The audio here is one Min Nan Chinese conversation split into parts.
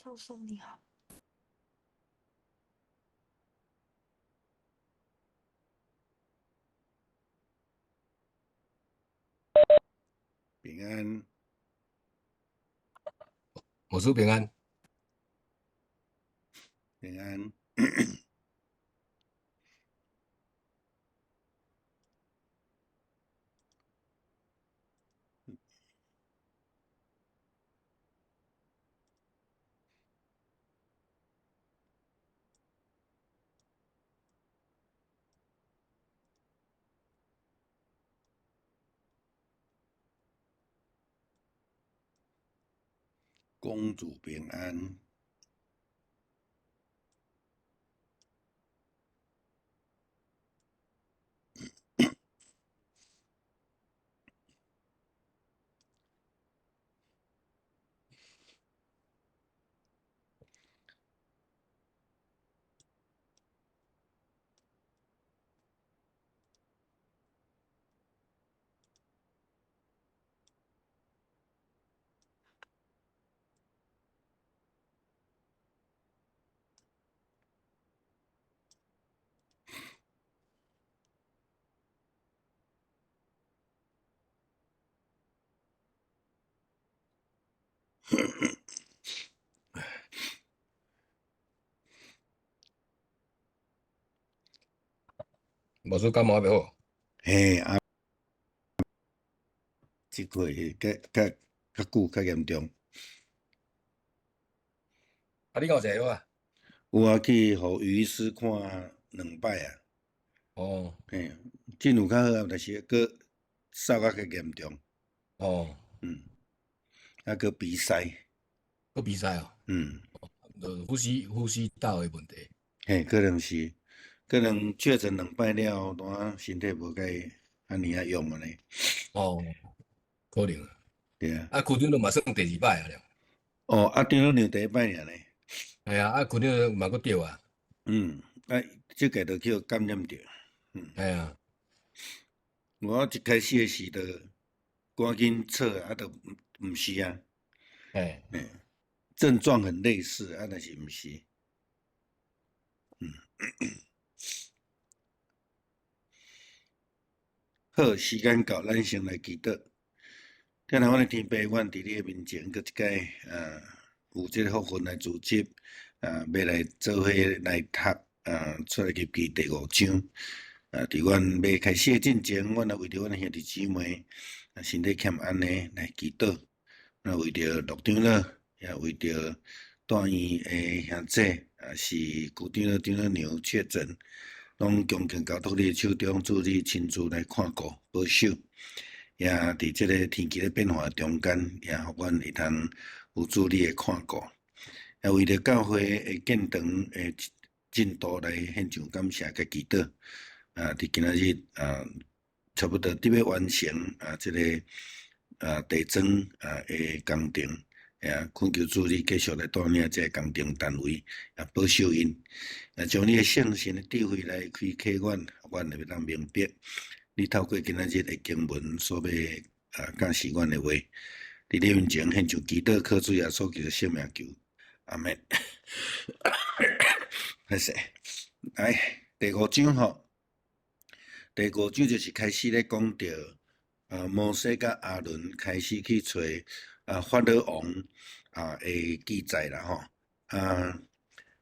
少松你好。平安。牧師平安。平安。公主平安。牧師感冒猶好？嘿啊，這個較較較久較嚴重。啊，你敢有食藥啊？有啊，去予余醫師看兩擺啊。嘿，進有較好啊，但是閣嗽甲較嚴重。啊，閣鼻塞。閣鼻塞哦。就呼吸道的問題。嘿，可能是，可能確診兩擺了，當身體無介按呢仔用按呢。哦，可能。對啊。啊，區長都嘛算第二擺啊了。哦，啊，長老娘第一擺爾呢。係啊，啊，區長嘛閣著啊。啊，這個就去感染著。係啊。我一開始的時就趕緊測，啊，就毋是啊。症狀很類似，啊，但是毋是。好，時間到，咱先來祈禱。天父，阮的天父，阮佇你的面前，閣一擺啊，有這個福分來組織，啊，欲來做伙來讀啊，出埃及記第五章。啊，佇阮欲開始的進前，阮也為著阮兄弟姊妹啊，身體欠安的來祈禱。啊，為著陸長老，也為著大院的兄姐，也是區長老、長老娘確診，攏恭敬交託你的手中，主你親自來看顧保守。也佇這個天氣咧變化中間，也予阮會通有主你的看顧。也為著教會的建堂的進度來獻上感謝佮祈禱。啊，佇今仔日啊，差不多佇欲完成啊，這個啊地磚啊的工程，也懇求主你繼續來帶領這個工程單位，也保守𪜶，也將你的聖神的智慧來開啟阮，阮會當明白你透過今仔日的經文所欲啊教示阮的話。佇你面前獻上祈禱，靠主耶穌基督聖名求，阿們。歹勢，來第五章吼。第五章就是開始咧講著啊，摩西佮亞倫開始去揣啊法老王啊的記載啦吼。啊，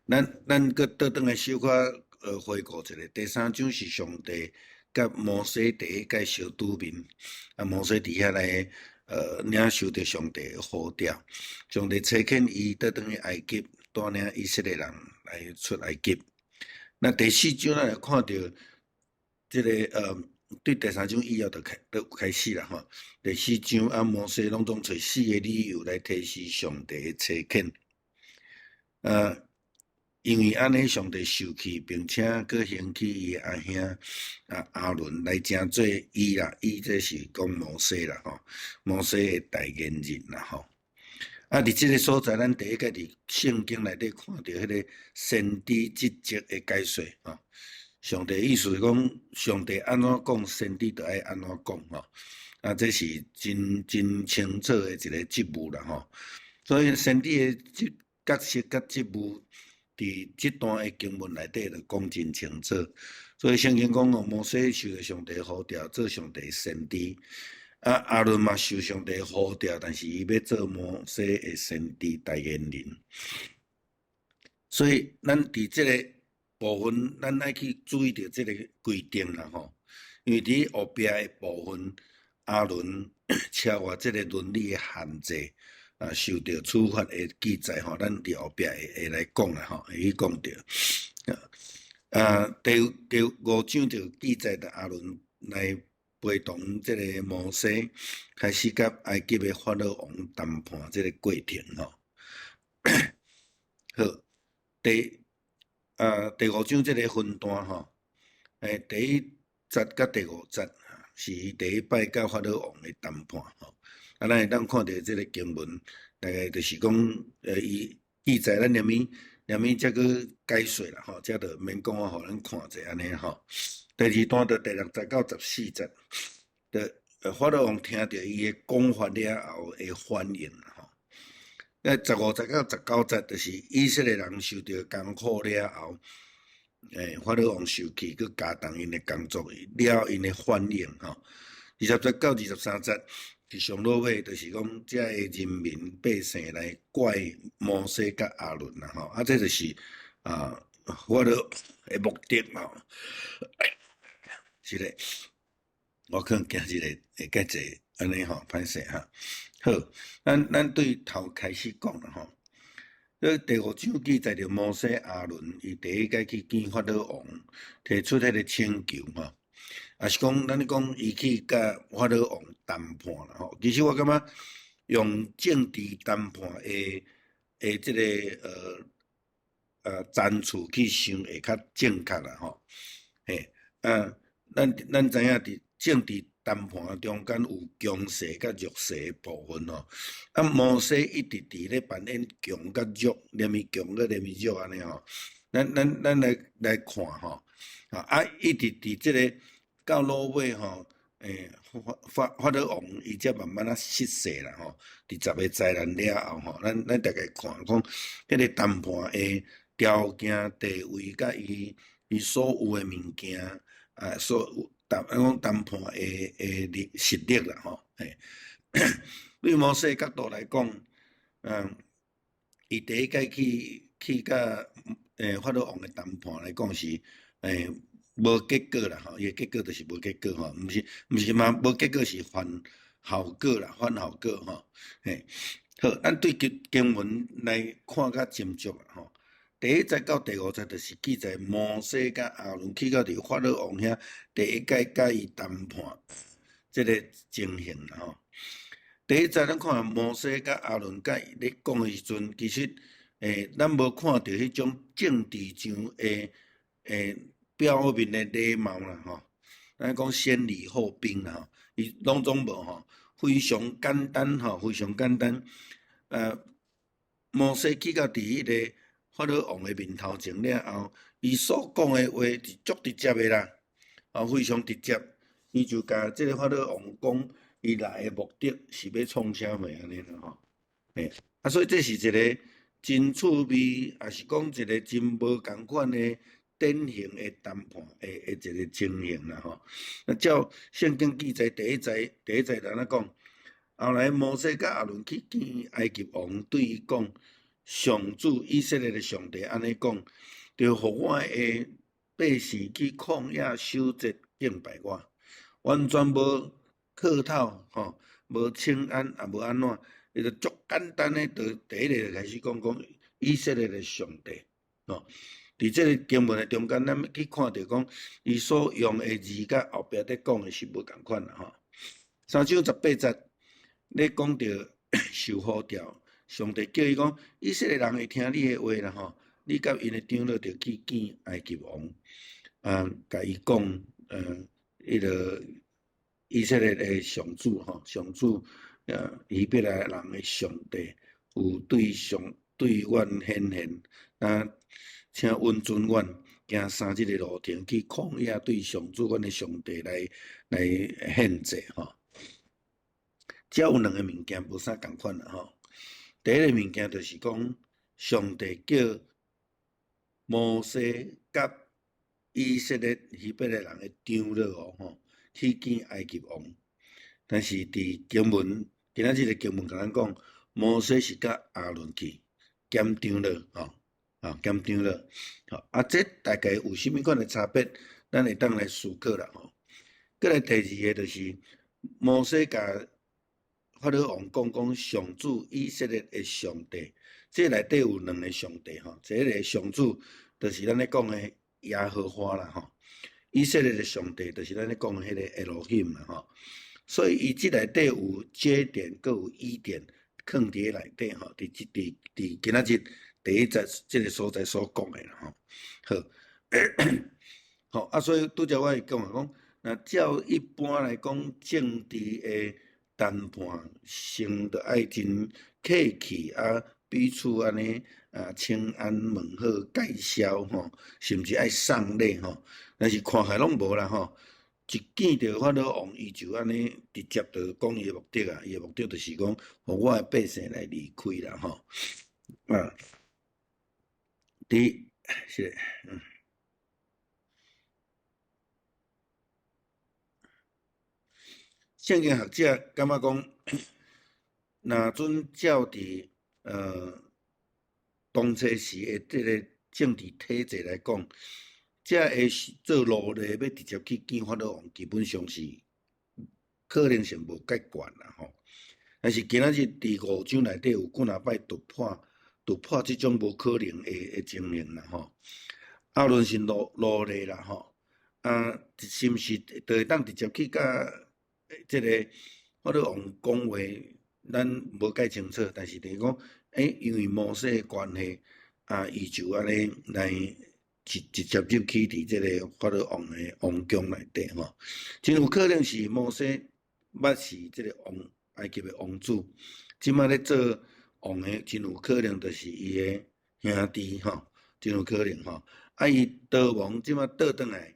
咱閣倒轉來小可回顧一下，第三章是上帝佮摩西第一擺相拄面，啊，摩西佇遐來領受著上帝的呼召，上帝差遣伊倒轉去埃及，帶領以色列人來出埃及。那第四章咱就看著這個對第三章以後就開始啦吼。第四章啊，摩西攏總揣四個理由來提示上帝的差遣。啊，因為按呢，上帝受氣，並且閣興起伊的阿兄啊亞倫來成做伊啦，伊這是講摩西啦吼，摩西的代言人啦吼。啊，佇這個所在，咱第一個佇聖經內底看著彼個先知職責的解說吼。上帝意思是講，上帝按怎講，先知就愛按怎講吼。啊，這是真真清楚的一個職務啦吼。所以先知的職角色佮職務，佇這段的經文內底就講真清楚。所以聖經講哦，摩西受著上帝呼召做上帝先知，啊，亞倫嘛受上帝呼召，但是伊欲做摩西的先知代言人。所以咱佇這个部分，咱愛去注意著這个規定啦吼。因為佇後壁的部分，亞倫超越這个倫理的限制，啊，受著處罰的記載吼，咱佇後壁會來講啦吼，會去講著。啊，第五章就記載著亞倫來陪同這个摩西，開始佮埃及的法老王談判這个過程吼。好，第五章這个分段吼，第一節佮第五節是伊第一擺佮法老王的談判吼。啊，咱會當看著這个經文，大概就是講，伊記載咱連物連物才閣解說啦吼，這就免講，我予咱看者按呢吼。第二段就第六節到14節，就法老王聽著伊的講法了後的反應吼。那15節到19節，就是以色列人受著艱苦了後，法老王受氣，閣加重𪜶的工作了，𪜶的反應吼。20節到23節，是上落尾，就是講遮个人民百姓來怪摩西佮亞倫啦吼。啊，這就是啊，法老的目的吼。是咧，我可能今日會較濟按呢吼，歹勢哈。好，咱對頭開始講啦吼。這第五章記載著摩西、亞倫，伊第一擺去見法老王，提出彼个請求吼。也是講，咱講伊去佮法老王談判啦吼。其實我感覺用政治談判的這个層次去想會較正確啦吼。嘿，啊，咱知影佇政治談判中間有強勢佮弱勢的部分吼。啊，摩西一直佇咧扮演強佮弱，連物強佮連物弱按呢吼。咱來看吼，啊，一直佇這个到落尾吼，法老王伊才慢慢仔失勢啦吼。佇十个災難了後吼，咱大概看講，彼个談判的條件、地位佮伊所有的物件，啊，所有談講談判的實力啦吼。嘿，對摩西角度來講，伊第一擺去佮法老王的談判來講是，無結果啦吼，伊的結果就是無結果吼，毋是嘛，無結果是反效果啦，反效果吼。嘿，好，咱對經文來看較斟酌啦吼。第一節到第五節就是記載摩西佮亞倫去到佇法老王遐，第一擺佮伊談判這个情形啦吼。第一節咱看摩西佮亞倫佮伊咧講的時陣，其實咱無看著彼種政治上的表面的禮貌啦吼。咱講先禮後兵啦吼，伊攏總無吼，非常簡單吼，非常簡單。摩西去到佇彼个法老王的面頭前了後，伊所講的話是足直接的啦，啊，非常直接。伊就共這个法老王講，伊來的目的是欲創啥物按呢啦吼。啊，所以這是一个真趣味，也是講一个真無仝款的典型的談判的一个情形啦吼。啊，照聖經記載，第一節按怎講？後來摩西佮亞倫去見埃及王，對伊講：上主以色列的上帝按呢講，著予我的百姓去曠野守節敬拜我，完全無客套吼，無請安也無按怎，伊就足簡單的，就第一個就開始講講以色列的上帝吼。佇這个經文的中間，咱去看著講，伊所用的字佮後壁咧講的是無仝款啦吼。3章18節咧講著受呼召，上帝叫伊講，以色列人會聽你的話啦吼，你佮𪜶的長老著去見埃及王，啊，共伊講，彼个以色列的上主吼，上主，希伯來人的上帝，有對上對阮顯現，啊，請允准阮行三日的路程去曠野對上主阮的上帝來獻祭吼。遮有兩个物件無啥仝款啦吼。第一个物件就是講，上帝叫摩西佮以色列希伯來人的長老哦吼去見埃及王，但是佇經文今仔日的經文共咱講，摩西是佮亞倫去兼長老吼，啊兼長老，吼啊這大概有啥物款的差別，咱會當來思考啦吼。閣來第二个就是摩西共法老王講講上主以色列的上帝，這內底有兩个上帝吼，一个上主就是咱咧講的耶和華啦吼，以色列的上帝就是咱咧講的彼个 Elohim 啦吼，所以伊這內底有 J 點，閣有 E 點，囥佇內底吼，佇這佇佇今仔日第一節這个所在所講的啦吼。好，好啊，所以拄才我會講啊，講若照一般來講，政治的談判先著愛真客氣啊，彼此按呢啊，請安問好、介紹吼，甚至愛送禮吼，但是看起來攏無啦吼。一見著法老王，伊就按呢直接就講伊的目的啊，伊的目的就是講，予我的百姓來離開啦吼。啊，佇是，嗯。聖經學者感覺講，若準照佇當初時的這个政治體制來講，這个做奴隸欲直接去見法老王，基本上是可能性無蓋懸啦吼。但是今仔日佇五章內底有幾若擺突破突破這種無可能的的情形啦吼。亞倫是奴奴隸啦吼，啊，是毋是就會當直接去佮這个法老王講話，咱無蓋清楚，但是就是講，欸，因為摩西的關係，啊，伊就按呢來直直接入去佇這个法老王的王宮內底吼，真有可能是摩西捌是這个王埃及的王子，這擺咧做王的，真有可能就是伊的兄弟吼，真有可能吼。啊，伊逃亡這擺倒轉來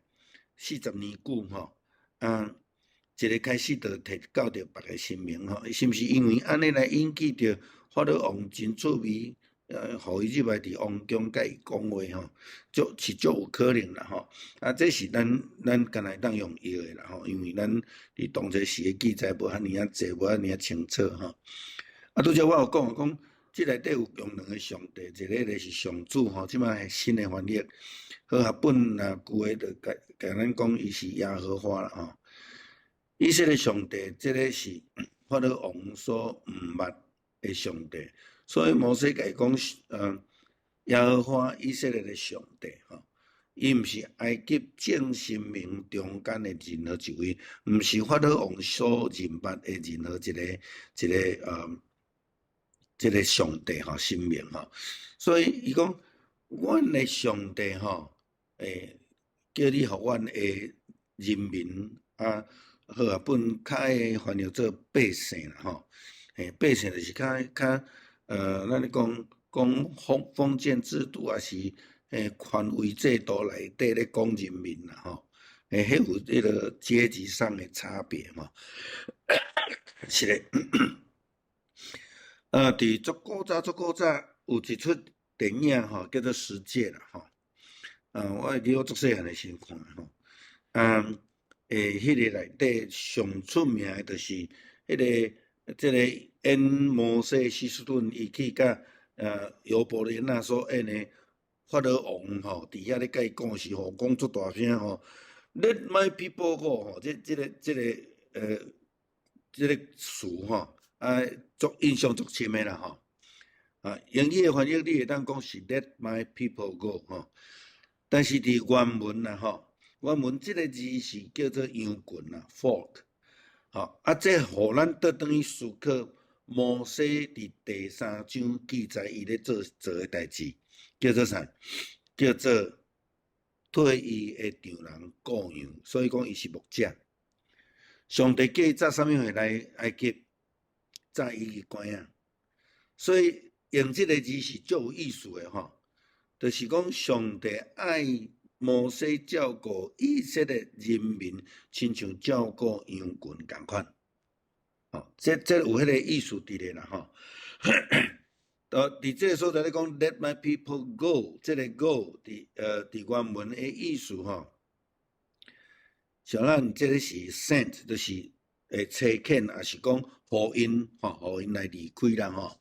40年久吼，啊。一个開始就提到著別个神明吼，是毋是因為按呢來引起著法老王真趣味，予伊入來佇王宮共伊講話吼，足是足有可能啦吼。啊，這是咱咱干焦會當用臆的啦吼，因為咱佇當初時的記載無遐爾仔濟，無遐爾仔清楚吼。啊，拄才我有講講，這內底有用兩个上帝，一个就是上主吼，這擺新的翻譯，和合本若舊的就共共咱講伊是耶和華啦吼。以色列上帝，這个是法老王所毋捌的上帝，所以摩西共伊講，耶和華以色列的上帝，吼，伊毋是埃及眾神明中間的任何一位，毋是法老王所認捌的任何一個一個這个上帝吼，神明吼，所以伊講，阮的上帝吼，欸，叫你予阮的人民啊。好啊，本較會翻譯做百姓啦吼，嘿，百姓就是較較咱咧講講封封建制度，抑是權威制度內底咧講人民啦吼，欸，彼有彼个階級上的差別吼。是咧，佇足古早足古早有一齣電影吼，叫做《十誡》啦吼，啊，我會記我足細漢的時陣看吼，啊。欸，彼个內底上出名的就是彼个這个演摩西希斯頓，伊去佮尤伯蓮娜所演的法老王吼，佇遐咧共伊講時吼，講足大聲吼，Let my people go 吼，這這个這个這个詞吼，啊，足印象足深的啦吼。啊，英語的翻譯你會當講是 Let my people go 吼，但是佇原文啦吼。原文這个字是叫做羊群啦，flock，吼，啊，這予咱倒轉去思考摩西佇第三章記載伊咧做做的代誌，叫做啥？叫做替伊的丈人顧羊，所以講伊是牧者。上帝叫伊紮啥物貨來埃及，紮伊的關仔，所以用這个字是足有意思的吼，就是講上帝愛摩西照顧以色列人民，親像照顧羊群仝款，吼，這這有彼个意思佇咧啦吼。佇這个所在咧講，Let my people go，這个 go 佇原文的意思吼，像咱這个是 sent，就是會差遣，抑是講予𪜶吼，予𪜶來離開啦吼，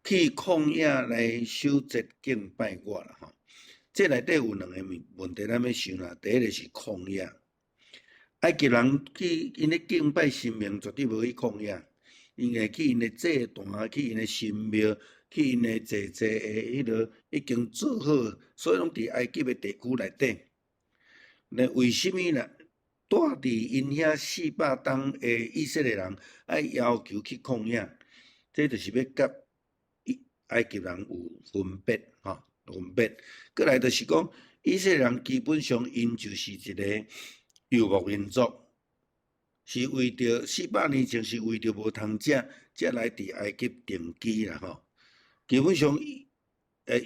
去曠野來守節敬拜我啦吼。這內底有兩个問題咱欲想啦，第一个是曠野，埃及人去𪜶咧敬拜神明，絕對無去曠野。𪜶會去𪜶的祭壇，去𪜶的神廟，去𪜶的濟濟的彼落已經做好，所以攏佇埃及的地區內底。那為啥物啦？蹛佇𪜶遐400冬的以色列人愛要求去曠野，這就是欲佮埃及人有分別吼，分別。閣來就是講，以色列人基本上𪜶就是一个遊牧民族。是為著400年前是為著無通食，才來佇埃及定居啦吼。基本上，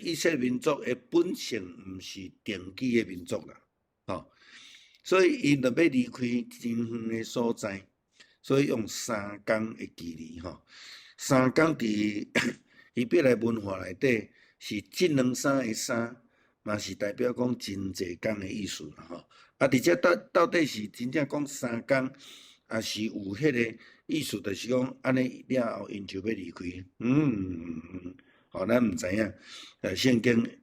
以色列民族的本性毋是定居的民族啦，吼。所以𪜶著欲離開真遠的所在，所以用3工的距離吼。三工佇希伯來文化內底是這兩三的三，嘛是代表講真濟工的意思啦吼。啊，佇這到底是真正講三工，抑是有彼个意思，就是講按呢了後，𪜶就欲離開。吼，咱毋知影。聖經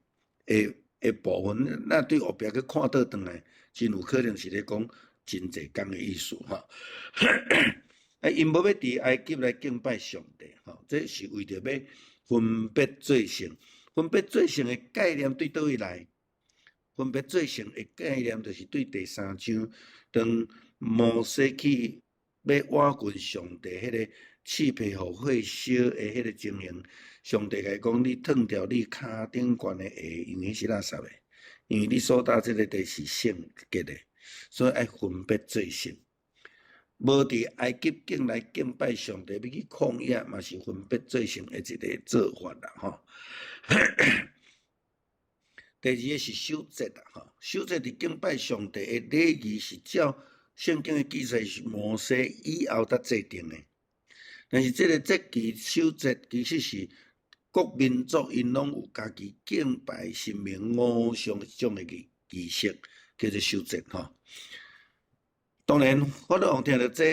的部分，咱對後壁閣看倒轉來，真有可能是咧講真濟工的意思吼。啊，𪜶無欲佇埃及來敬拜上帝，吼，這是為著欲分別做聖。分別做聖的概念對佗位來？分別做聖的概念，就是對第三章，當摩西去欲倚近上帝彼个翅皮予火燒的彼个情形，上帝共伊講：你脫掉你跤頂懸的鞋，因為是垃圾的，因為你所踏這个地是聖潔的，所以愛分別做聖。無佇埃及境來敬拜上帝，欲去曠野嘛是分別做聖的一个做法啦，吼。第二个是守節啦，吼，守節佇敬拜上帝的禮儀是照聖經的記載是摩西以後才制定的，但是這个節期守節其實是各民族𪜶攏有家己敬拜神明偶像這種的儀式，叫做守節吼。當然，法老王聽著這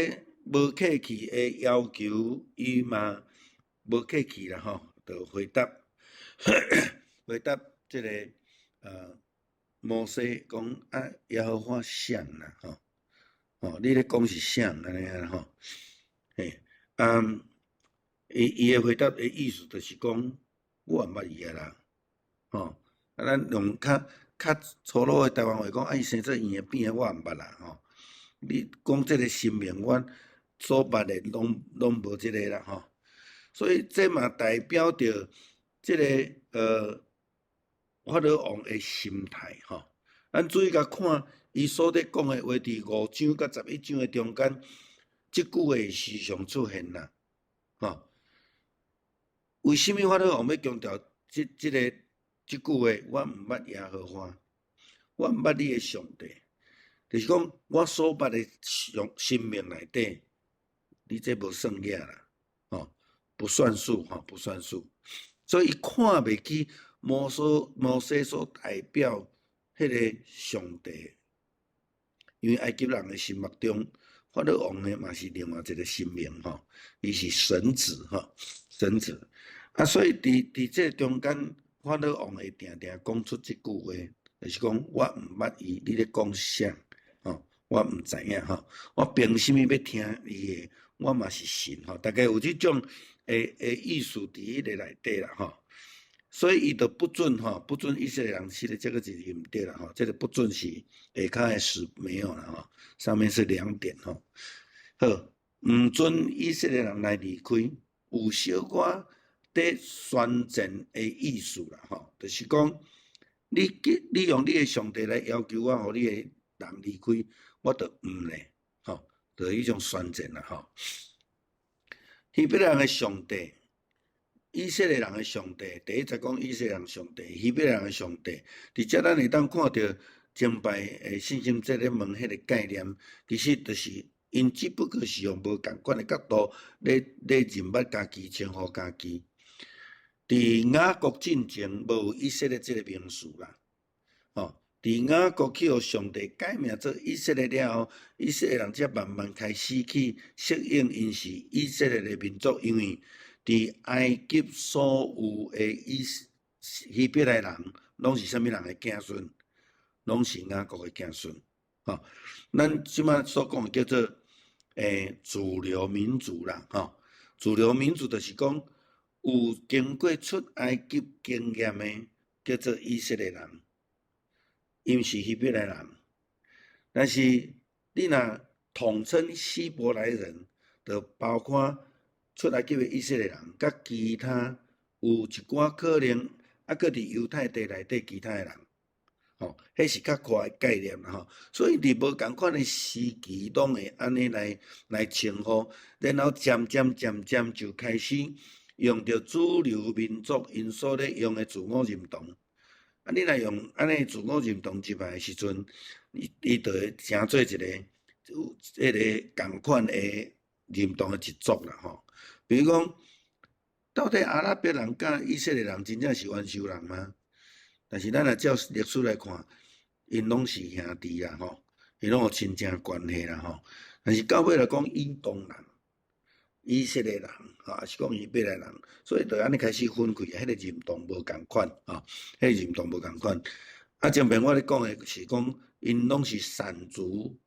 無客氣的要求，伊嘛無客氣啦吼，就回答這个摩西講啊，耶和華誰啦吼，吼，你咧講是誰按呢啊吼？嘿，啊，伊的回答的意思就是講，我毋捌伊啊啦，吼，啊，咱用較粗魯的台灣話講，啊，伊生做圓的扁的，我毋捌啦吼。你講這个神明，阮所捌的攏無這个啦吼。所以這嘛代表著這个法老王的心態吼。咱注意共看，伊所咧講的話，佇五章佮11章的中間，這句話時常出現啦，吼。為啥物法老王欲強調這句話？我毋捌耶和華，我毋捌你的上帝，就是講我所捌的上神明內底，你這無算額啦，吼，不算數，吼，不算數。所以伊看袂起摩西所代表彼个上帝，因為埃及人的心目中，法老王呢嘛是另外一个神明吼，伊是神子吼，神子。啊，所以佇這中間，法老王會定定講出這句話，就是講我毋捌伊，你咧講啥？吼，我毋知影吼，我憑啥物欲聽伊的？我嘛是神吼，大概有這種的意思佇彼个內底啦吼。所以伊就不准吼，不准以色列人吃的這個字毋對啦吼，這个不准是下跤的是沒有啦吼，上面是兩點吼。好，毋准以色列人來離開，有小可佇宣戰的意思啦吼，就是講你用你的上帝來要求我，予你的人離開，我就毋咧，吼，就彼種宣戰啦吼。希伯來人的上帝，以色列人的上帝，第一節講以色列人上帝，希伯來人的上帝，佇遮咱會當看著前擺的信心節咧問彼个概念，其實就是𪜶只不過是用無仝款的角度咧認捌家己，稱呼家己。佇雅各進前無以色列這个名詞啦，吼！佇雅各去予上帝改名做以色列了後，以色列人才慢慢開始去適應𪜶是以色列的民族，因為佇埃及所有的以希伯來人，攏是啥物人的子孫？攏是雅各的子孫。吼，咱這擺所講的叫做主流民族啦，吼，主流民族就是講有經過出埃及經驗的，叫做以色列人，𪜶毋是希伯來人。但是你若統稱希伯來人，就包括出埃及的以色列人，佮其他有一寡可能，猶閣佇猶太地內底其他的人。吼，彼是較闊的概念啦吼，所以佇無仝款的時期，攏會按呢來稱呼，然後漸漸漸漸就開始用著主流民族𪜶所咧用的自我認同。啊，你若用按呢自我認同入來的時陣，伊伊就會成做一个有彼个仝款的認同的一族啦吼。比如講，到底阿拉伯人佮以色列人真正是冤仇人嗎？但是咱若照歷史來看，𪜶攏是兄弟啦吼，𪜶攏有親情關係啦吼。但是到尾來講，以東人、以色列人，吼，抑是講希伯來人，所以就按呢開始分開，彼個認同無仝款，吼，彼個認同無仝款。啊，前面我咧講的是講，𪜶攏是散族，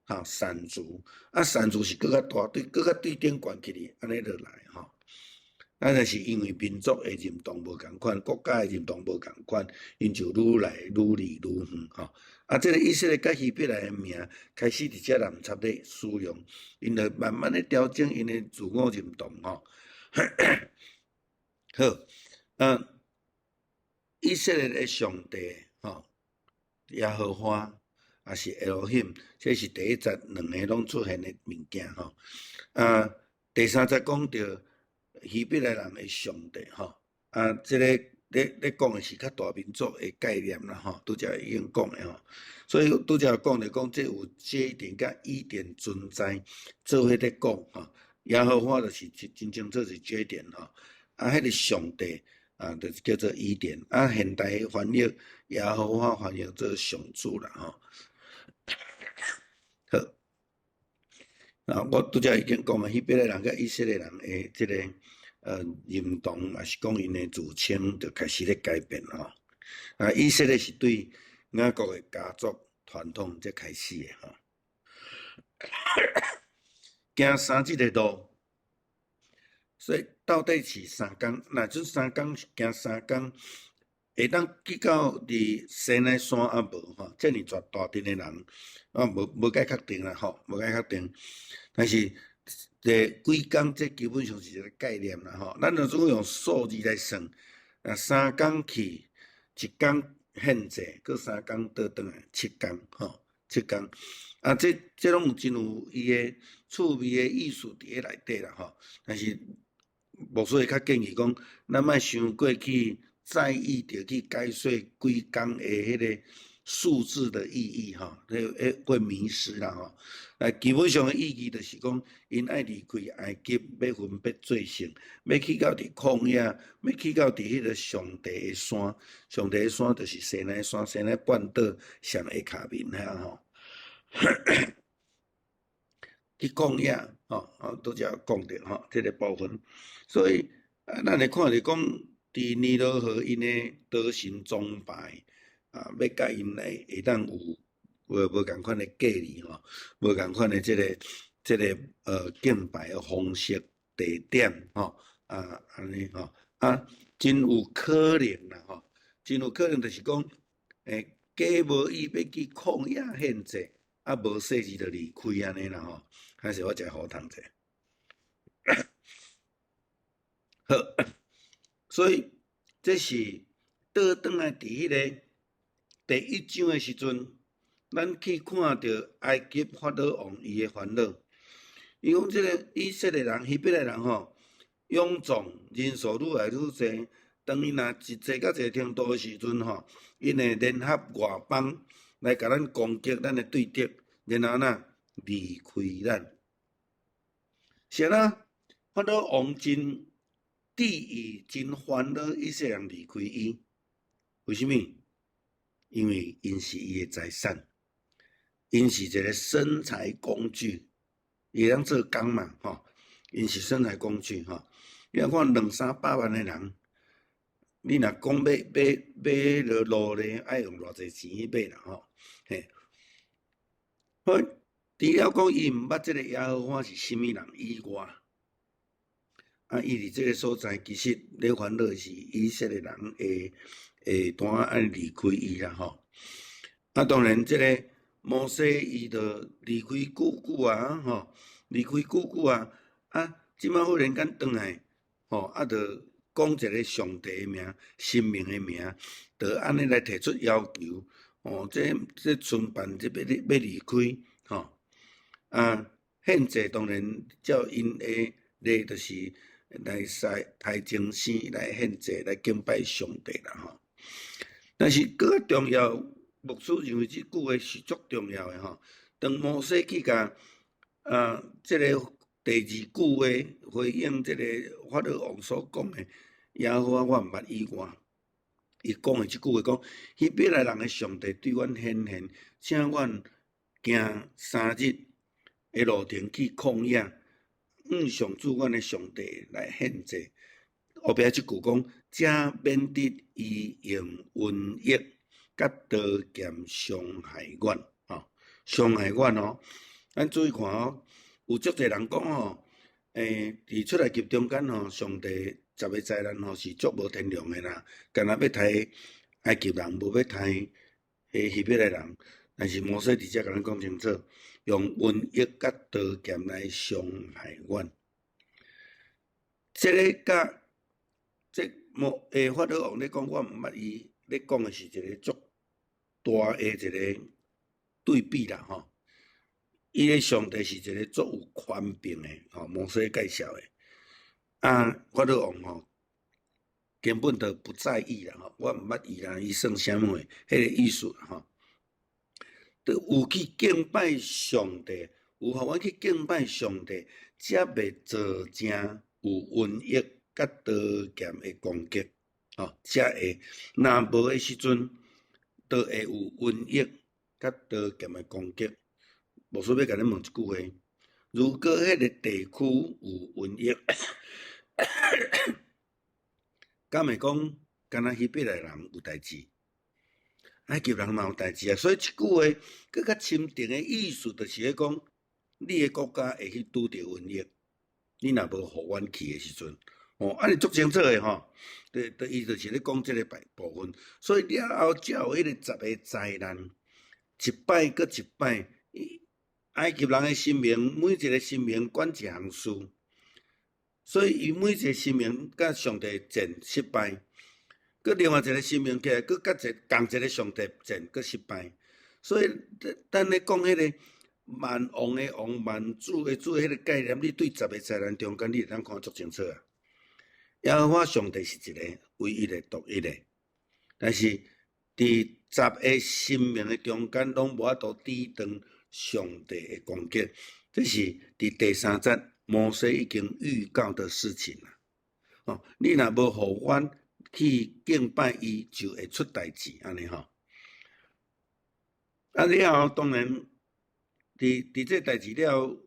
吼，散族，啊，散族是閣較大，對，閣較對頂懸起去，按呢落來吼。啊，但是因為民族的認同無仝款，國家的認同無仝款，𪜶就愈來愈離愈遠吼。啊，這个以色列佮希伯來的名開始佇遮濫插咧使用，𪜶就慢慢咧調整𪜶的自我認同吼。好，以色列的上帝吼，耶和華，抑是 Elohim，這是第一節兩个攏出現的物件吼。啊，第三節講著希伯來人的上帝吼，啊，這个咧講的是較大民族的概念啦吼，拄才已經講的吼，所以拄才講著講這有這點佮伊甸存在做伙咧講吼，耶和華就是真真清楚是這點吼，啊，彼个上帝啊，就是叫做伊甸，啊，現代翻譯耶和華翻譯做上主啦吼。好，啊，我拄才已經講啊，希伯來人佮以色列人的這个認同，抑是講𪜶的自稱，就開始咧改變吼。啊，以色列是對雅各的家族傳統才開始的吼。行三日的路，所以到底是三工？若這三工行三工，會當去到佇西奈山抑無吼？遮爾濟大陣的人，啊，無蓋確定啦吼，無蓋確定。但是這幾工，這基本上是一个概念啦吼。咱若總用數字來算，啊，三工去，一工獻祭，閣三工倒轉來，七工吼，七工。啊，這攏有真有伊的趣味的意思佇咧內底啦吼。但是牧師會較建議講，咱莫傷過去在意著去解說幾工的彼个數字的意義吼，彼會迷失啦吼。啊，基本上的意義就是講，𪜶愛離開埃及，欲分別做聖，欲去到佇曠野，欲去到佇彼个上帝的山，上帝的山就是西奈山，西奈半島上下跤面遐吼。去曠野吼，啊，拄才講著吼，這个部分。所以，啊，咱會看著講，佇尼羅河𪜶的多神崇拜，啊，欲佮𪜶來會當有無仝款的隔離吼，無仝款的這个敬拜的方式、地點吼，啊，按呢吼，啊，真有可能啦吼，真有可能就是講，假無伊欲去曠野獻祭，啊，無細緻就離開按呢啦吼，還是我食糊蟲者。好，所以這是倒轉來佇彼个第一章的時陣，咱去看著埃及法老王伊的煩惱。伊講這个以色列人、希伯來人吼，勇壯，人數愈來愈濟。當𪜶若一濟到一个程度的時陣吼，𪜶會聯合外邦來共咱攻擊咱的對敵，然後呐離開咱。是啦，法老王真致伊真煩惱以色列人離開伊。為啥物？因為𪜶是伊的財產，𪜶是一个生財工具，伊會當做工嘛，吼。𪜶是生財工具，吼。你若看兩三百萬的人，你若講欲買買落路咧，愛用偌濟錢去買啦，吼。嘿，好，除了講伊毋捌這个耶和華是啥物人以外，啊，伊佇這个所在其實咧煩惱是以色列人會會單愛離開伊啦，吼。啊，當然這个摩西伊就離開久久啊，吼，離開久久啊，啊，這擺忽然間轉來，吼，啊，就講一个上帝的名、神明的名，就按呢來提出要求，吼，這這村辦這欲欲離開，吼，啊，獻祭當然照𪜶的禮，就是來西台前生來獻祭來敬拜上帝啦，吼。但是閣較重要，牧師認為這句話是足重要的吼。當摩西去共啊，這个第二句話回應這个法老王所講的，耶和華我毋捌以外，伊講的這句話講，希伯來人的上帝對阮顯現，請阮行3日的路程去曠野，向上主阮的上帝來獻祭。後壁這句講，才免得伊用瘟疫佮刀劍傷害阮，吼，傷害阮哦。咱注意看哦，有足濟人講吼，佇出埃及中間吼，上帝十个災難吼是足無天良的啦，干焦欲刣埃及人，無欲刣彼希伯來人。但是摩西佇遮共咱講清楚，用瘟疫佮刀劍來傷害阮。這个佮這摩法老王咧講，我毋捌伊咧講的是一个足大的一个對比啦，吼。伊的上帝是一个足有權柄的，吼，摩西介紹的。啊，法老王吼，根本就不在意啦，吼，我毋捌伊啦，伊算啥物？彼个意思吼。就有去敬拜上帝，有予阮去敬拜上帝，才袂造成有瘟疫佮刀劍的攻擊，吼，才會。若無的時陣，就會有瘟疫佮刀劍的攻擊。牧師欲共恁問一句話：如果彼个地區有瘟疫，敢會講干焦希伯來人有代誌？埃及人嘛有代誌啊，所以這句話閣較深層的意思，就是咧講，你的國家會去拄著瘟疫，你若無予阮去的時陣，哦，按呢足清楚的吼，對對，伊就是咧講這个部分，所以了後才有彼個十个災難，一擺閣一擺，埃及人的神明，每一个神明管一項事，所以伊每一个神明佮上帝戰失敗。閣另外一个神明起來，閣佮一仝一个上帝戰，閣失敗。所以，咱咧講彼个萬王的王、萬主的主，彼个概念，你對十个災難中間，你會當看足清楚啊。耶和華上帝是一个唯一的、獨一的，但是佇十个神明的中間，攏無法度抵擋上帝的攻擊。這是佇第三節摩西已經預告的事情啦。哦，你若無予阮去敬拜伊，就會出代誌，按呢吼。啊了後，當然，佇佇這代誌了，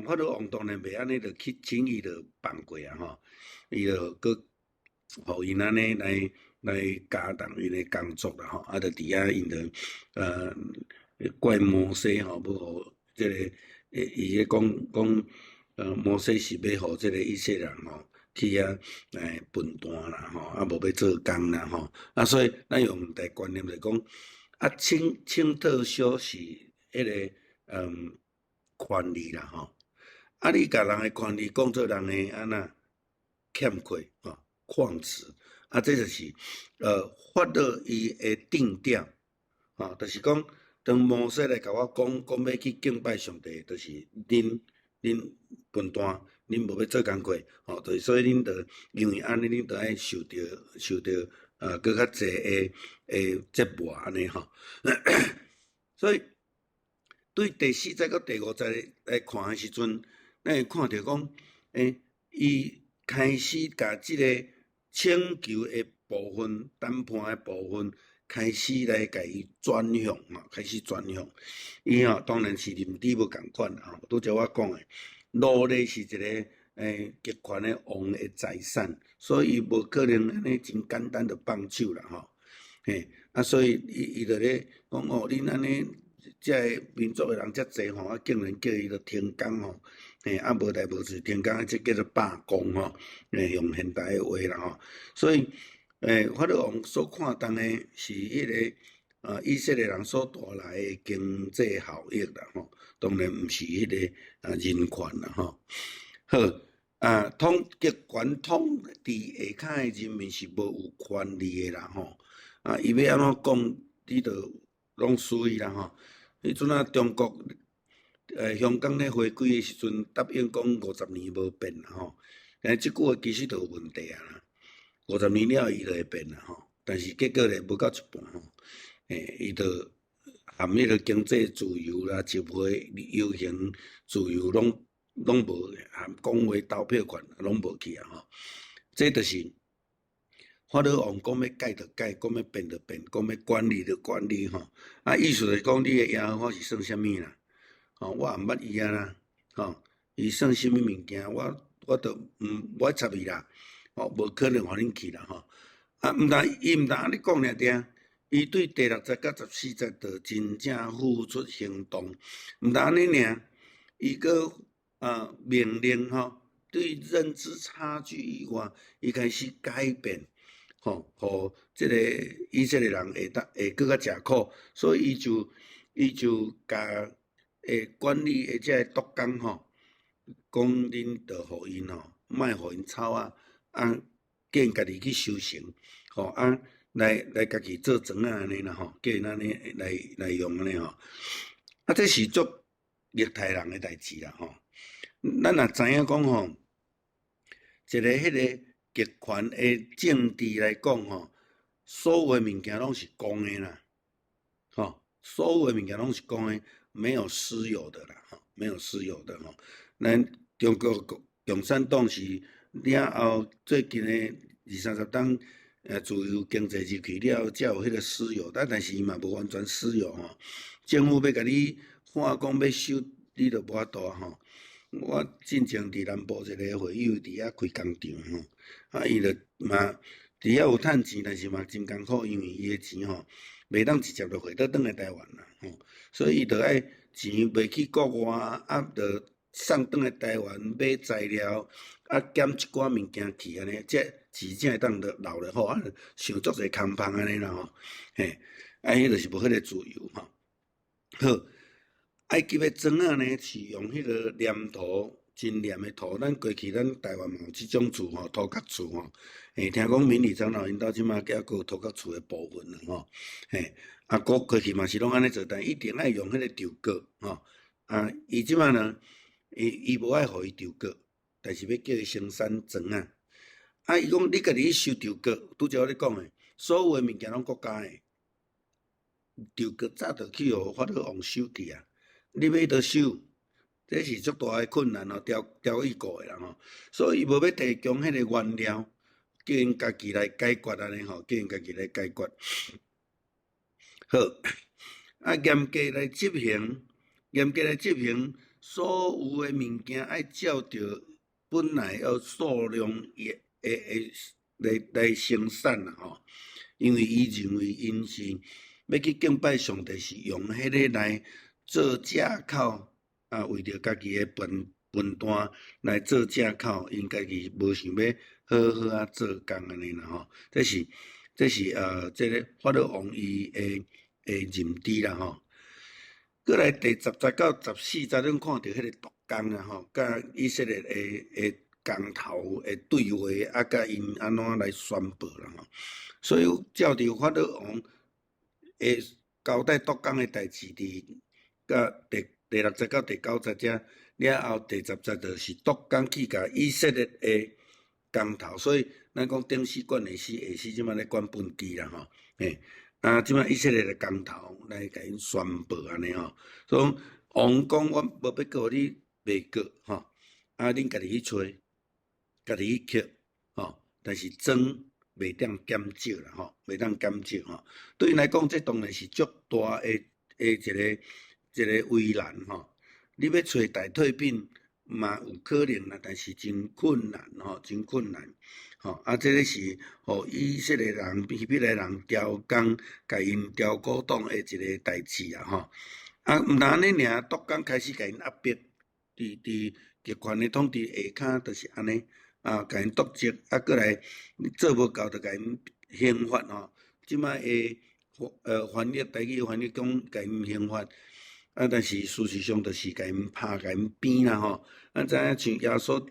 法老王當然袂按呢就去輕易就放過啊吼，伊就閣予𪜶按呢來來加重𪜶的工作啦吼，啊，就佇遐𪜶就怪摩西吼，欲予這个，伊咧講講，摩西是欲予這个以色列人吼去遐來笨蛋啦吼，啊無欲做工啦吼，啊所以咱用現代觀念來講，啊請請特休是彼个權利啦吼，啊你共人的權利講做人的按怎欠缺吼，曠職，啊這就是法老伊的定調，吼，就是講當摩西來共我講，講欲去敬拜上帝，就是恁恁笨蛋，恁無欲做工課，吼，就是所以恁就因為按呢，恁就愛受著受著閣較濟的的折磨按呢吼。所以對第四節佮第五節來看的時陣，咱會看著講，伊開始共這个請求的部分、談判的部分，開始來共伊轉向吼，開始轉向。伊吼當然是認知無仝款啦吼。拄才我講的，奴隸是一个極權的王的財產，所以伊無可能按呢真簡單就放手啦吼。嘿，啊，所以伊就咧講哦，恁按呢這个民族的人遮濟吼，啊，竟然叫伊著停工吼，嘿，啊，無代無誌停工，這叫做罷工吼，用現代的話啦吼。所以，法老王所看重的是彼个以色列人所帶來的經濟效益啦吼，當然毋是彼个人權啦吼。好，統極權統治下跤的人民是無有權利的啦吼。啊，伊欲按怎講，你著攏輸伊啦吼。彼陣啊，中國香港咧回歸的時陣，答應講五十年無變啦吼。但這句話其實就有問題啊啦。50年了後，伊就會變啦吼。但是結果咧，無到一半吼，伊就含彼个經濟自由啦、集會遊行自由攏攏無，含講話投票權攏無去啊吼。這就是法老王講欲改就改，講欲變就變，講欲管理就管理吼。啊，意思就是講，你的耶和華是算啥物啦？吼，我也毋捌伊啊啦，吼，伊算啥物物件？我都毋無愛插伊啦，吼，無可能予恁去啦吼。啊，毋但伊毋但按呢講爾爾，伊對第六節佮14節就真正付出行動，毋但按呢爾，伊閣命令吼，對認知差距以外，伊開始改變。吼，予這个以色列人會當會閣較食苦，所以伊就共管理的這个督工吼，講恁著予𪜶吼，莫予𪜶草仔，啊，叫𪜶家己去收成，吼啊，來家己做莊仔按呢啦吼，叫𪜶按呢來用按呢吼。啊，這是足虐待人的代誌啦吼。咱若知影講吼，一个彼个極權的政治來講吼，所有的物件攏是公的啦，吼，所有的物件攏是公的，沒有私有的啦，吼，沒有私有的吼。咱中國共產黨是了後最近的二三十冬，自由經濟入去了後，才有彼个私有，但是伊嘛無完全私有吼。政府欲共你看講欲收，你就無法度吼。我進前佇南部一个會友佇遐開工廠吼，啊，伊就嘛佇遐有趁錢，但是嘛真艱苦，因為伊的錢吼，袂當直接就匯倒轉來台灣啦，吼，所以伊就愛錢賣去國外，啊，就送轉來台灣買材料，啊，減一寡物件去按呢，這錢才會當留咧好，啊，想足濟空芳按呢啦吼，嘿，啊，彼就是無彼个自由吼。好，埃及的磚仔呢，是用彼个黏土，真黏的土。咱過去咱台灣嘛有這種厝吼，土埆厝吼。聽講明理長老𪜶兜這馬閣閣有土埆厝的部分啦吼。嘿，啊，過去嘛是攏按呢做，但一定愛用彼个石膏吼。啊，伊這馬呢，伊無愛予伊石膏，但是欲叫伊生產磚仔。啊，伊講你家己去收石膏，拄才我咧講的，所有的物件攏國家的，石膏早就去予法老王收去啊。你欲去佗收，這是足大的困難哦，刁刁意過的啦吼。所以伊無欲提供彼个原料，叫𪜶家己來解決按呢吼，叫𪜶家己來解決。好，啊，嚴格來執行，嚴格來執行，所有的物件愛照著本來要數量會會來來生產啦吼。因為伊認為𪜶是欲去敬拜上帝，是用彼个來做藉口，啊，為著家己的笨笨蛋來做藉口，𪜶家己無想欲好好仔做工按呢啦吼。這是這个法老王伊的認知啦吼。閣來第10節到14節，咱看著彼个督工啊吼，佮以色列的工頭的對話，啊，佮𪜶按怎來宣布啦吼。所以照著法老王的交代督工的代誌，佇佮第六節到第九節遮了後，第10節就是督工去共以色列的工頭，所以咱講頂死管下死，下死這馬咧管畚箕啦吼，嘿，啊，這馬以色列的工頭來共𪜶宣布按呢吼，所以王講我無欲告你袂過吼，啊，恁家己去揣，家己去抾，吼，但是裝袂當減少啦，吼，袂當減少吼。對𪜶來講，這當然是足大的一個為難吼。你欲揣代替品嘛有可能啦，但是真困難吼，真困難。吼，啊，這个是予以色列人、希伯來人刁工，共𪜶刁古董的一個代誌啊！吼，啊，毋但按呢爾，督工開始共𪜶壓迫，佇極權的統治下跤，就是按呢，啊，共𪜶督責，啊，閣來做無夠，就共𪜶刑罰吼。這擺的翻譯，台語翻譯講共𪜶刑罰，啊，但是事實上就是共𪜶拍、共𪜶鞭啦吼。啊，知影像耶穌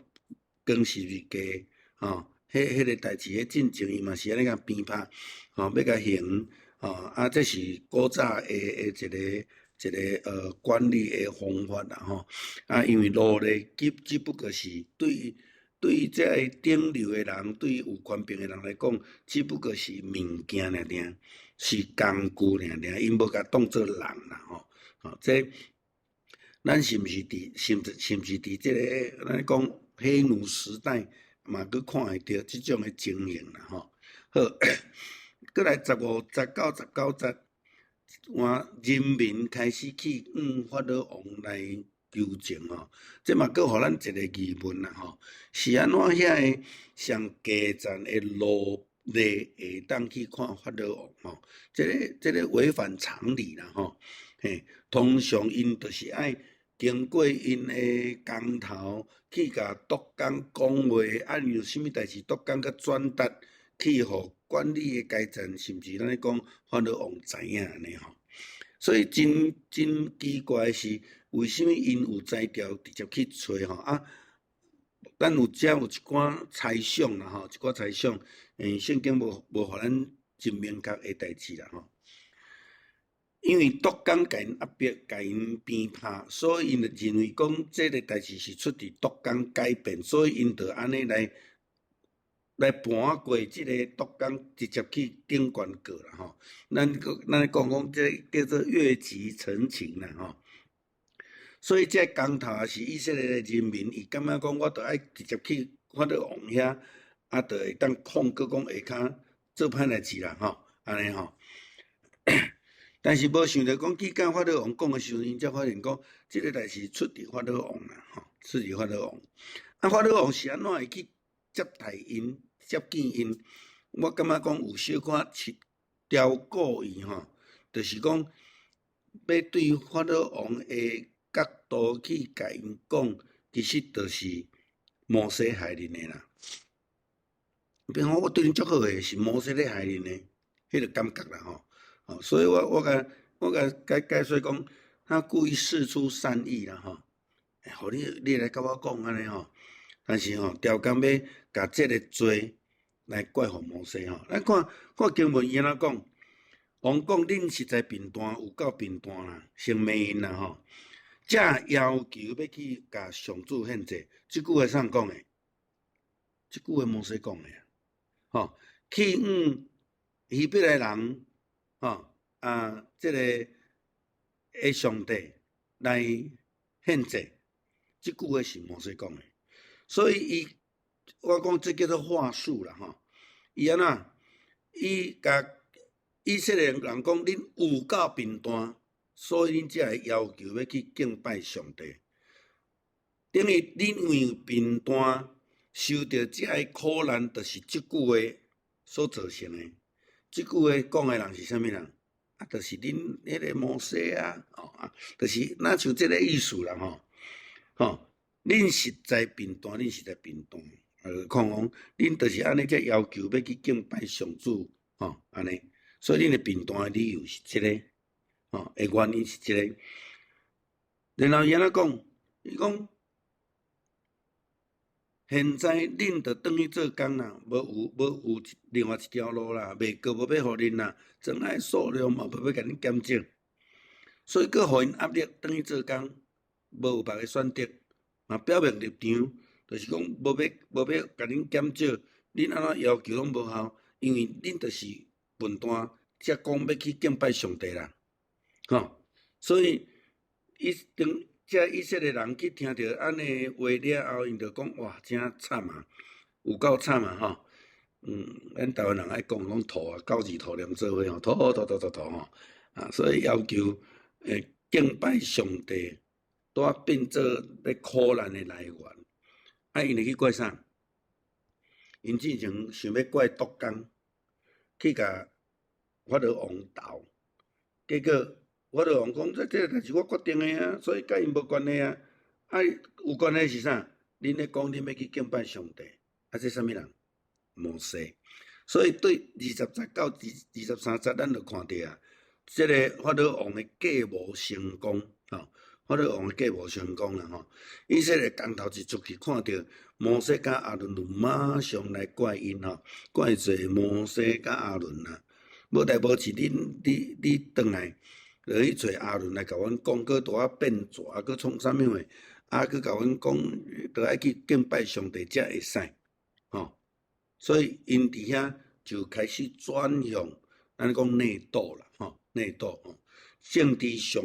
釘十字架，吼。彼個代誌，彼進前伊嘛是按呢共鞭拍，吼，欲共刑，吼，啊，這是古早的一個管理的方法啦，吼，啊，因為奴隸只不過是對這个頂流的人，對有權柄的人來講，只不過是物件爾爾，是工具爾爾，𪜶無共當做人啦，吼，吼，這咱是毋是佇這个咱講黑奴時代？嘛，閣看會著這種的情形啦，吼。好，閣來15節到19節，換人民開始去向法老王來求情吼，這嘛閣予咱一個疑問啦，吼，是按怎遐个上低層的奴隸會當去看法老王吼？這個違反常理啦，吼。嘿，通常𪜶就是愛經過𪜶的工頭去共督工講話，啊，有啥物代誌，督工閣轉達去予管理的階層，甚至咱咧講法老王知影按呢吼。所以真奇怪是，為啥物𪜶有才調直接去揣吼？啊，咱有遮有一寡猜想啦吼，一寡猜想，聖經無予咱真明確的代誌啦吼。因為督工共𪜶壓迫，共𪜶鞭拍，所以𪜶就認為講這个代誌是出佇督工改變，所以𪜶就按呢來瞞過這个督工，直接去頂懸告啦吼。咱講這叫做越級陳情啦吼。所以這工頭也是以色列的人民，伊感覺講我著愛直接去法老王遐，啊，就會當控告講下跤做歹代誌啦吼，按呢吼。但是無想著講去佮法老王講的時陣，𪜶才發現講這个代誌出佇法老王啦，吼，出佇法老王。啊，法老王是按怎會去接待𪜶、接見𪜶？我感覺講有小可刁故意吼，就是講欲對法老王的角度去共𪜶講，其實就是摩西害恁的啦。比如講我對恁足好的，是摩西咧害恁的，彼个感覺啦吼。哦，所以我共解說講，他故意釋出善意啦吼，予你來共我講按呢吼，但是吼，刁工欲共這个罪來怪予摩西吼。咱看看經文伊按怎講，王講恁實在貧惰，有夠貧惰啦，先罵𪜶啦吼，才要求欲去共上主獻祭，這句話啥人講的？這句話摩西講的，吼，去向希伯來人。吼啊！這个的上帝來獻祭，這句話是摩西講的，所以伊我講這叫做話術啦吼。伊按怎？伊共以色列人講，恁有夠貧惰，所以恁才會要求欲去敬拜上帝。等於恁因為貧惰受著這个苦難，就是這句話所造成的。這句話講的人是啥物人？啊，就是恁彼个摩西啊，哦啊，就是若像這个意思啦吼，吼，恁實在貧惰，恁實在貧惰，講講恁就是按呢才要求欲去敬拜上主，吼，按呢，所以恁的貧惰的理由是這个，吼，的原因是這个。然後伊按怎講？伊講，現在恁著轉去做工啦，無有另外一條路啦，袂閣無欲予恁啦，庄仔數量嘛無欲共恁減少，所以閣予𪜶壓力轉去做工，無有別个選擇，嘛表明立場，就是講無欲共恁減少，恁按怎要求攏無效，因為恁就是笨蛋，才講欲去敬拜上帝啦，吼，所以伊當這以色列人去聽著按呢話了後，𪜶就講哇，真慘啊！有夠慘啊吼！咱台灣人愛講講塗啊，九字塗黏做伙吼，塗塗塗塗塗吼，啊，所以要求敬拜上帝，拄仔變做咧苦難的來源。啊，𪜶會去怪啥？𪜶進前想欲怪督工，去共法老王鬥，結果法老王講：這個代誌我決定的啊，所以佮𪜶無關係啊。啊，有關係是啥？恁咧講恁欲去敬拜上帝，啊，這啥物人？摩西。所以對20節到23節，咱就看著啊，這个法老王的計謀成功，吼，法老王的計謀成功啦，吼。以色列工頭一出去，看著摩西佮亞倫，就馬上來怪𪜶吼，怪罪摩西佮亞倫啊。無代無誌，你轉來，落去揣亞倫來共阮講，閣拄仔變蛇，閣創啥物貨？啊，閣共阮講，著愛去敬拜上帝才會使，吼。所以𪜶佇遐就開始轉向，咱講內鬥啦，吼，內鬥吼。政治上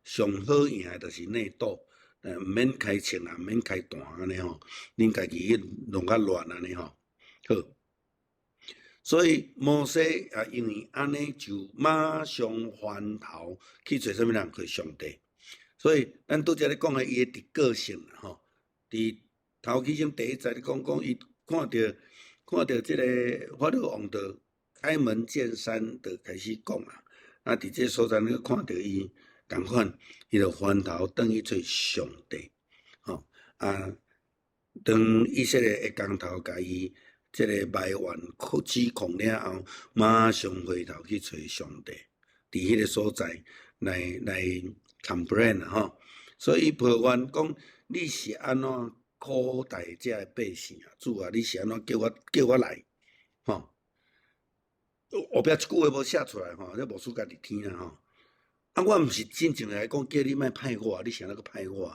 上好贏的就是內鬥，毋免開槍啊，毋免開彈按呢吼，恁家己去弄較亂按呢吼。好，所以摩西也因為按呢，就馬上翻頭去揣啥物人？去上帝。所以咱拄才咧講的伊的個性吼，佇頭起先第一節咧講講，伊看著這个法老王就開門見山就開始講啊，啊，佇這所在你看著伊仝款，伊就翻頭轉去揣上帝，吼啊，當以色列的工頭共伊這个埋怨指控了後，馬上回頭去揣上帝，佇彼个所在來 complain 吼，所以伊抱怨講你是按怎苦待這个百姓啊？主啊，你是按怎叫我來？吼，後壁一句話無寫出來吼，這牧師家己聽啦吼。啊，我毋是真正來講叫你莫派我，你是按怎閣派我？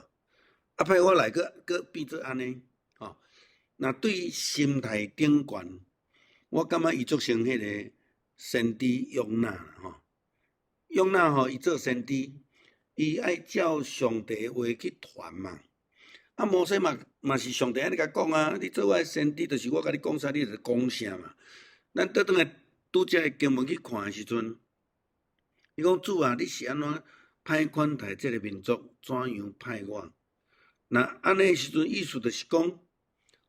啊，派我來閣閣變做按呢？吼，若對心態頂懸，我感覺伊足像彼个先知約拿吼。約拿吼，伊做先知，伊愛照上帝話去傳嘛。啊，摩西嘛是上帝按呢共講啊，你做我的先知，就是我共你講啥，你就講啥嘛。咱倒轉來拄才的經文去看的時陣，伊講主啊，你是按怎歹款待這个民族？怎樣派我？若按呢時陣，意思就是講，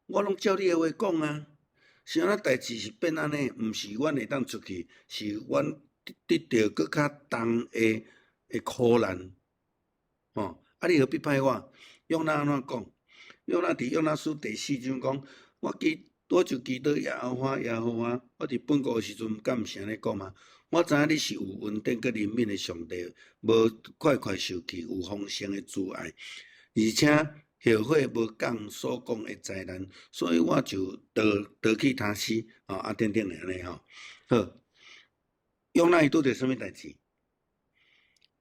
我攏照你的話講啊。是按怎代誌是變按呢？毋是阮會當出去，是阮得著閣較重的苦難。吼，啊，你何必派我？約拿按怎講？約拿佇約拿書第四章講，我就祈禱耶和華，耶和華，我佇本國的時陣，敢毋是按呢講嗎？我知影你是有恩典佮憐憫的上帝，無快快受氣，有豐盛的慈愛，而且後悔無降所講的災難，所以我就逃去他施，吼啊等等的按呢吼。好，約拿伊拄著啥物代誌？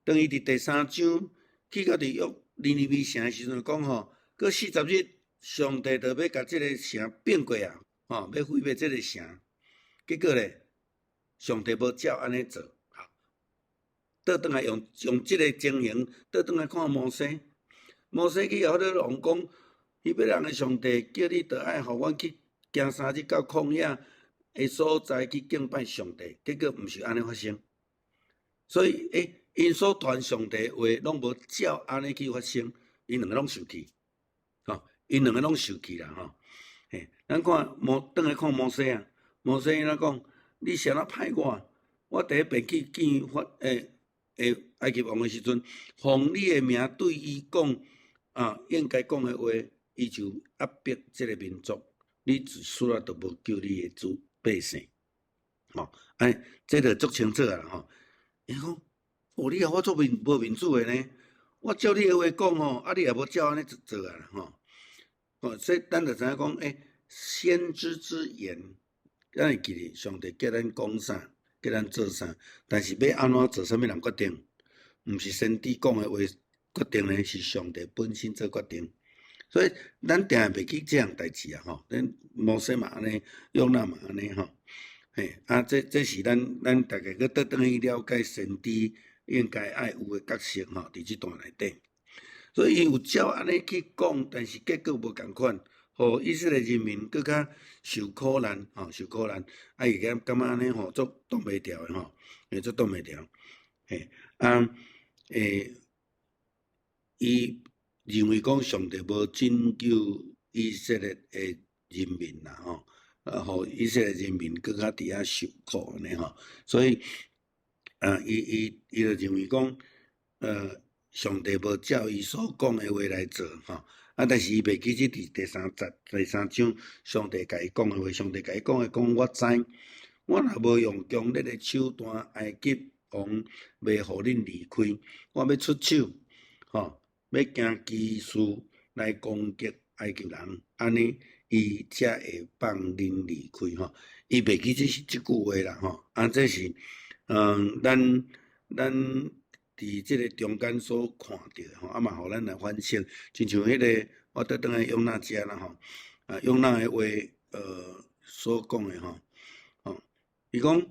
當伊佇第三章去到佇約尼尼微城的時陣，講吼，閣40日，上帝就欲共這个城變過啊，吼，欲毀滅這个城。結果咧，上帝無照按呢做，好，倒轉來用這个情形，倒轉來看摩西。摩西去予法老王講，希伯來人的上帝叫你著愛予阮去行3日到曠野的所在去敬拜上帝，結果毋是按呢發生。所以，𪜶所傳上帝話攏無照按呢去發生，𪜶兩个攏受氣，吼，𪜶兩个攏受氣啦，吼。嘿，咱看摩，轉來看摩西啊，摩西伊怎講？你是按怎派我？我佇彼邊去見法埃及王的時陣，奉你的名對伊講啊，應該講的話，伊就壓迫這个民族。你自此啊，就無救你的子百姓。吼，哎，這就足清楚啊，吼。伊講，哦，你予我足無面子的呢？我照你的話講吼，啊，你也無照按呢做啊，吼。哦，所以咱就知影講，先知之言，咱會記得上帝叫咱講啥，叫咱做啥，但是欲按怎做，啥物人決定？毋是先知講的話決定呢，是上帝本身做決定。所以咱定會袂記這項代誌啊，吼！咱摩西嘛按呢，約拿嘛按呢，吼。嘿，啊，這是咱大家閣倒轉去了解先知應該愛有的角色吼，佇這段內底。所以伊有照按呢去講，但是結果無仝款。予以色列人民閣較受苦難，吼，受苦難，啊，伊感覺按呢吼，足擋袂牢的吼，會足擋袂牢，嘿，啊，伊認為講上帝無拯救以色列的人民啦，吼，啊，予以色列人民閣較佇遐受苦按呢吼，所以，啊，伊就認為講，上帝無照伊所講的話來做，吼，啊，但是伊袂記得佇第三節、第三章，上帝共伊講的話，上帝共伊講的講，我知，我若無用強力的手段，埃及王袂予恁離開，我欲出手，吼，欲行奇事來攻擊埃及人，按呢，伊才會放恁離開，吼。伊袂記這是這句話啦，吼，啊，這是，咱佇這个中間所看著的吼，啊嘛，予咱來反省，親像彼个，我倒轉來約拿遮啦吼，啊，約拿的話，所講的吼，吼，伊講，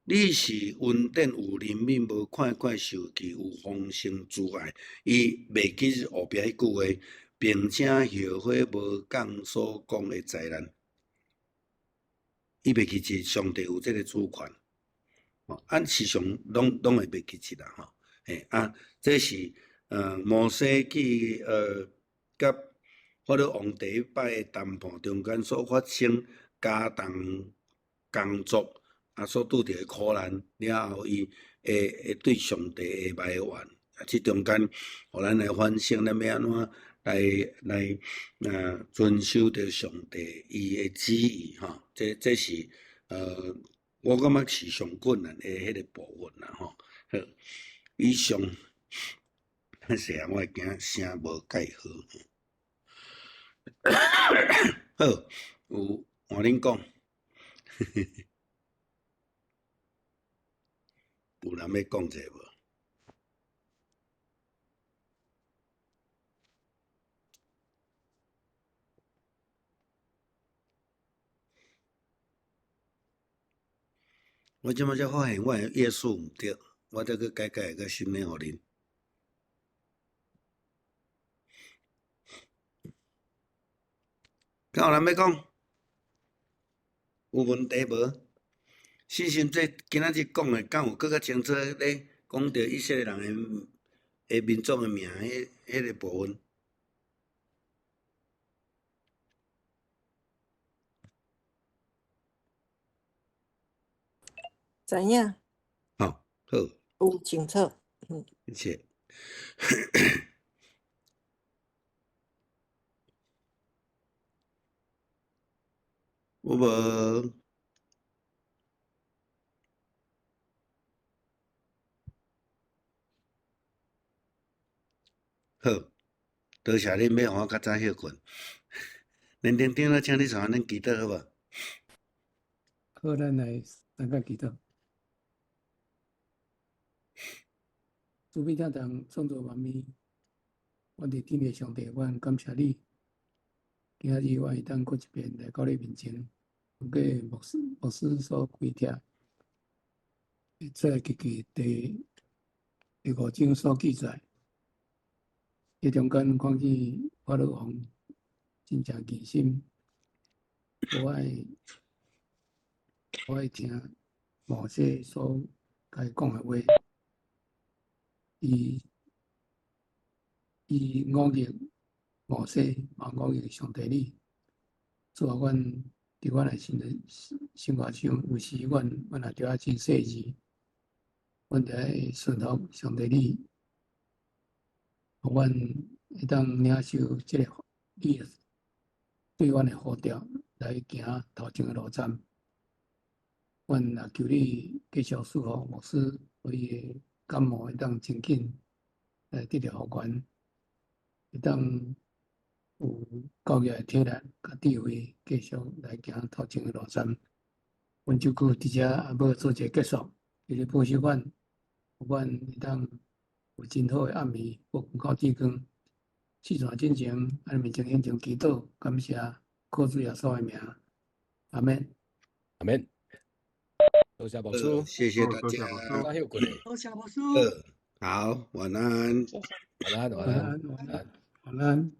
你是恩典有憐憫，無快快受氣，有豐盛慈愛，伊袂記後壁彼句話，並且後悔無降所講的災難，伊袂記得上帝有這个主權，吼，按時常攏會袂記得啦，吼。嘿啊，這是摩西去佮法老王第一擺的談判中間所發生加重工作啊，所拄著的苦難了後，伊會對上帝的埋怨，啊，這中間，予咱來反省，咱欲按怎來遵守著上帝伊的旨意吼，這是我感覺是上困難的彼个部分啦吼。好，以上，歹勢啊，我會驚聲無蓋好。好，有換恁講，有人欲講者無？我這擺才發現我的頁數毋對，我再閣改改個新的予恁。敢有人欲講？有問題無？信心這今仔日講的，敢有閣較清楚咧講著以色列人的民族的名，彼个部分？知影。好，好。有清楚，謝謝。有無？好，多謝恁欲予我較早歇睏。連長長老請你帶阮祈禱好無？好，咱來三個祈禱。慈悲天堂創造萬物，阮佇天的上帝，阮感謝你。今仔日我會當閣一遍來到你面前，透過牧師所開設，出埃及記第五章所記載，彼中間看見法老王真正硬心，無愛聽摩西所共伊講的話，伊忤逆摩西，嘛忤逆上帝你。主啊，阮佇阮的生活中，有時阮也著愛真細緻，阮著愛順服上帝你，予阮會當領受這个你對阮的呼召，來行頭前的路站。阮也求你繼續賜福牧師，予伊的感冒會當真緊來得著復原，會當有夠額的體力佮智慧，繼續來行頭前的路站。阮這久佇遮也欲做一个結束，求你保守阮，予阮會當有真好的暗暝，閣睏到天光。四散進前，按你面前獻上祈禱，感謝靠主耶穌的名，阿們。阿們。多謝牧師，謝謝大家。多謝牧師。好，晚安。晚安，晚安，晚安，晚安。